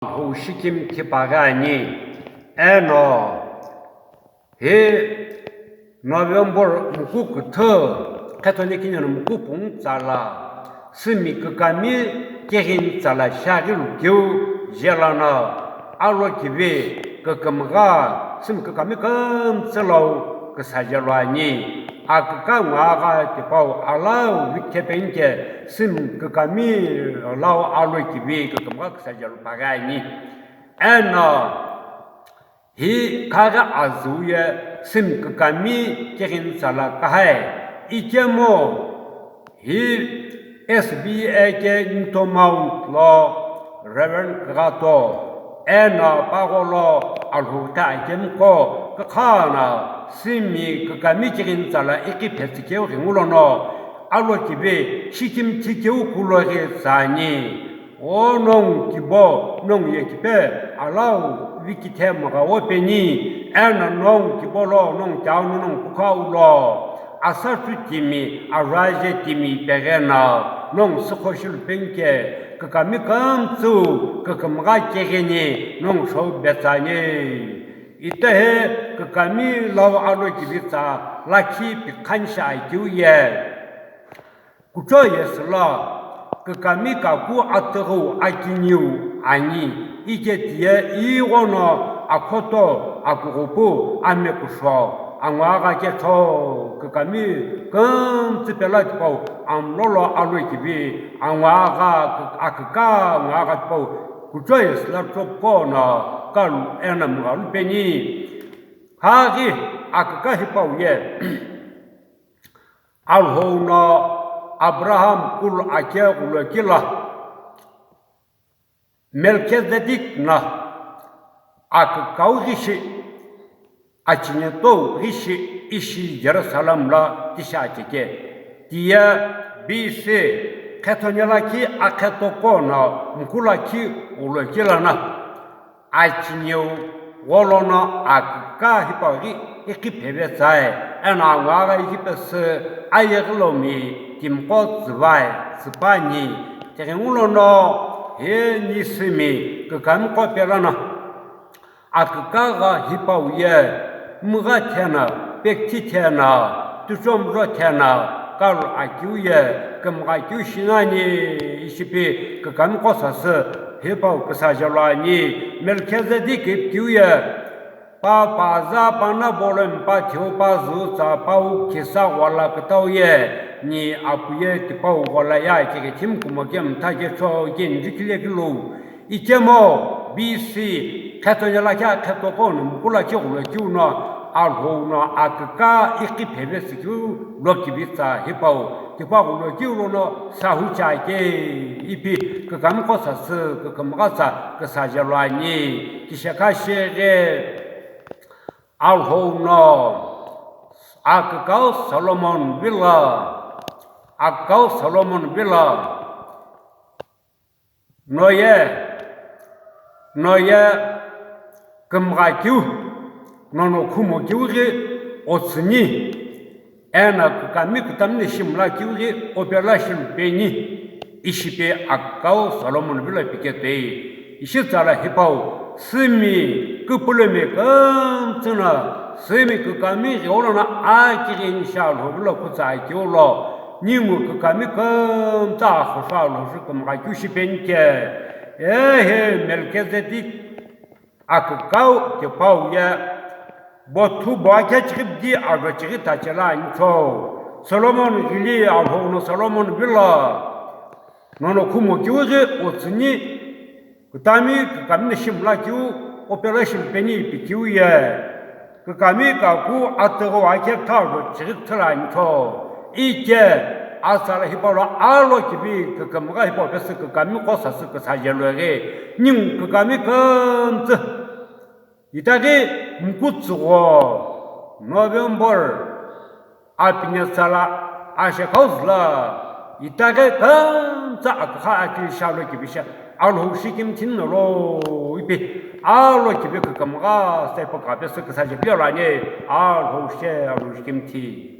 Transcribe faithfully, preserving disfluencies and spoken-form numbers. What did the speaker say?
Alhou shikimthi paghi ani. Eno hi November muku küthü, khetho ni kini no muku pungutsa la, Sümi kükami kighinsa la shiaghi lukeu jelo no, alokivi kükümgha, Sümi kükami kümtsü lau küsa jelo ani. Aküka nguagha tipau alau vikthepeni ke Sümi kükami lau alokivi kükümgha küsa jelo paghi ani. Eno hi khaghi azüu ye Sümi kükami kighinsa la kahai. Ikemu hi S B A ke Nito Mount lo Reverend Kughato, eno pagholo Alhou ta akemqo kükhana Sümi kükami kighinsa la iqi phetsükeu ghi ngulono alokivi shikimthi keu kuloghi tsüani. O nongu kibo, nongu ye kipe alau vikithe mgha wo peni, eno nongu kibo lo, nongu kiau no nongu pukha ulo, asa chu timi, araje timi peghe no, nongu sükho shilu penike, kükami kümtsü, kükümgha kighini, nongu shou betsüani. Itehi kükami lau alokivi tsa lakhi pikhanisha akeu ye. Kuchou ye süla, kükami kaku atüghüu akiniu ani, ike tiye ighono akhoto akughupu ame kusho, anguagha kecho, kükami kümtsü pela tipau amlolo alokivi, anguagha aküka anguagha tipau, kuchou ye süla chopo no kalu eno mgha lupeni. Khaghi aküka hipau ye. Alhou no Abraham kulu akeghulo kila, Melchizedek no akükau ghishi, achinetou ghishi ishi Jerusalem lo tishi acheke, tiye B C khetho ni lakhi akhetoko no muku lakhi ghulo kila no, achineu gholono aküka hipau ghi iqi pheve tsae, eno anguagha iqi pesü ayeghi lomi timiqo tsüvae tsüpani. Tighengulono hi ni Sümi kükamiqo pelono aküka gha hipau ye mgha thena, pekthi thena, tuchomro thena, kalu akeu ye kümgha keu shinani, ishipi kükamiqo sasü hipau küsa jelo ani. Melchizedek ipikeu ye pa paza pana bolo mipa thiu pa züu tsa pau khisa ghola kütau ye ni apu ye tipau ghola ye akighi thimi kumo ke mtha kecho ke njikile kilo. Ikemu B C khetho ni lakhi akhetoko no muku lakhi ghulo keu no Alhou no aküka iqi pheve sükeu lokivi tsa hipau tipau ghulo keu lono sahu cha ke ipi kükamiqo sasü kükümgha tsa küsa jelo ani. Kishekha sheghi Alhou no akükau Solomon vilo, akükau Solomon vilo. Noye, noye kümgha keu, nono khumo keu ghi otsüni, eno kükami kutami no shimla keu ghi opela shilu peni, ishipi akükau Solomon vilo piketoi. Ishi tsala hipau, Sümi küpülümi kümtsü no, Sümi kükami ghi olono akighi ni shi Alhou vilo kutsa akeu lo, ningu kükami kümtsü axosho Alhou shi kümgha keu shipeni ke, ehe Melchizedek akükau tipau ye bothu bo akhe chighipdi aro chighi tachela anicho. Solomon ghili Alhou no Solomon vilo, nono khumo keu ghi otsüni, kutami kükami no shimla keu, opela shilu peni ipi keu ye kükami kaku atüghüu akhe thalo chighi küthüla anicho. Ike atsala hipau lo alokivi kükümgha hipau pesü kükamiqo sasü küsa jelo ghi ningu kükami kümtsü. Itaghi muku tsügho November apine tsala ashekhau züla, itaghi kümtsü akükha akeu shi alokivi shi Alhou shikimthi nolo ipi alokivi kükümgha sa ipu kha pesü küsa jepilo ani. Alhou shi Alhou shikimthi.